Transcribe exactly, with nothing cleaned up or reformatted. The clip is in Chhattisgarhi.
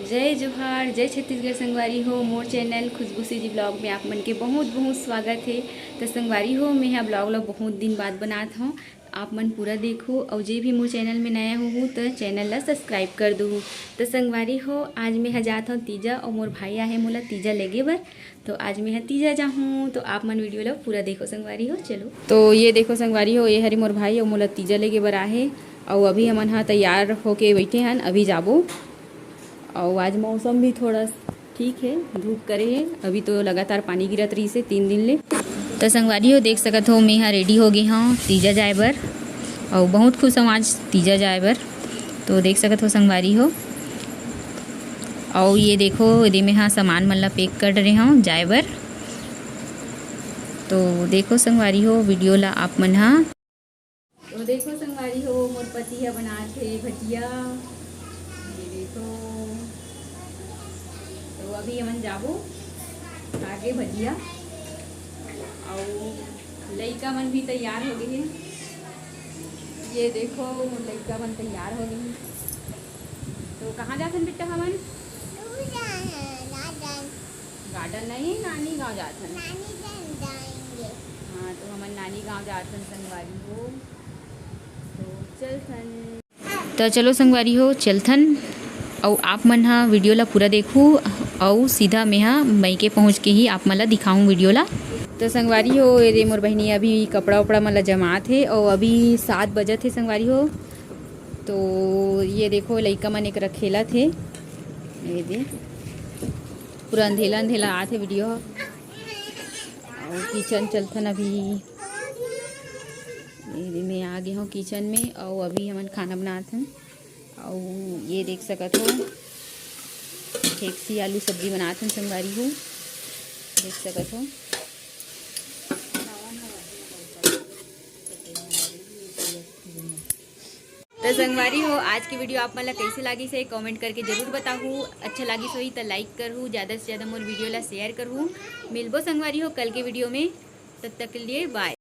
जय जोहार, जय छत्तीसगढ़ संगवारी हो। मोर चैनल खुशबू सीजी ब्लॉग में आप मन के बहुत बहुत स्वागत हे। तो संगवारी हो, मैं हा ब्लॉग ला बहुत दिन बाद बनात हूँ। आप मन पूरा देखो, और जे भी मोर चैनल में नया हो तो चैनल ला सब्सक्राइब कर दो। तो संगवारी हो, आज मैं हा जात हूँ तीजा, और मोर भाई आहे मोला तीजा लेगे बर। तो आज मैं हा तीजा जाहूँ, तो आप मन वीडियो ला पूरा देखो संगवारी हो। चलो, तो ये देखो संगवारी हो, ये हरे मोर भाई, और मोला तीजा लेगे बर आहे। और अभी हमन हा तैयार होके बैठे हन, अभी जाबो। और आज मौसम भी थोड़ा ठीक है, धूप करे है। अभी तो लगातार पानी गिरत रहिस हे तीन दिन ले। तो संगवारी हो, देख सकत हो, मैं हा रेडी हो गे हूँ तीजा जाए बर। और बहुत खुश हूँ आज तीजा जाए बर। तो देख सकत हो संगवारी हो, और ये देखो, एदे मैं हा सामान मन ला पैक कर रहे हूँ जाए बर। तो देखो संगवारी हो, वीडियो ला आप मन हा। तो देखो संगवारी हो, मोर पति ह बनात हे भजिया। ये देखो, तो अभी हमन जाबो खा के भजिया। और लइका मन भी तैयार हो गए हैं। ये देखो, मोर लइका मन तैयार हो गए हैं। तो कहाँ जाथन बेटा हमन? गार्डन नहीं, नानी गांव जाथन। नानी गांव जाएंगे। हाँ, तो हमन नानी गांव जाथन संगवारी हो। तो चलथन। तो चलो संगवारी हो, चलथन। अउ आप मन हा वीडियो ला पूरा देखू, अउ सीधा मैं हा मइके पहुँच के ही आप मन ला दिखाऊँ वीडियो ला। तो संगवारी हो, ये दे मोर बहिनी अभी कपड़ा उपड़ा मन ला जमात हे, अउ अभी सात बजत हे संगवारी हो। तो ये देखो, लइका मन एक खेलत हे, ये दे पूरा अंधेला अंधेला आत हे वीडियो ह। अउ किचन चलथन अभी। ये मैं आ गे हूँ किचन में, अउ अभी हमन खाना बनात हन। अउ ये देख सकत हो, ठेकसी आलू सब्जी बनात हन संगवारी हो, देख सकत हो। तो संगवारी हो, आज की वीडियो आप मन ला कैसे लागिस हे, कमेंट करके जरूर बताहू। अच्छा लागिस होही तो लाइक करहू, ज़्यादा से ज़्यादा मोर वीडियो ला शेयर करहू। मिलबो संगवारी हो कल के वीडियो में, तब तक के लिए बाय।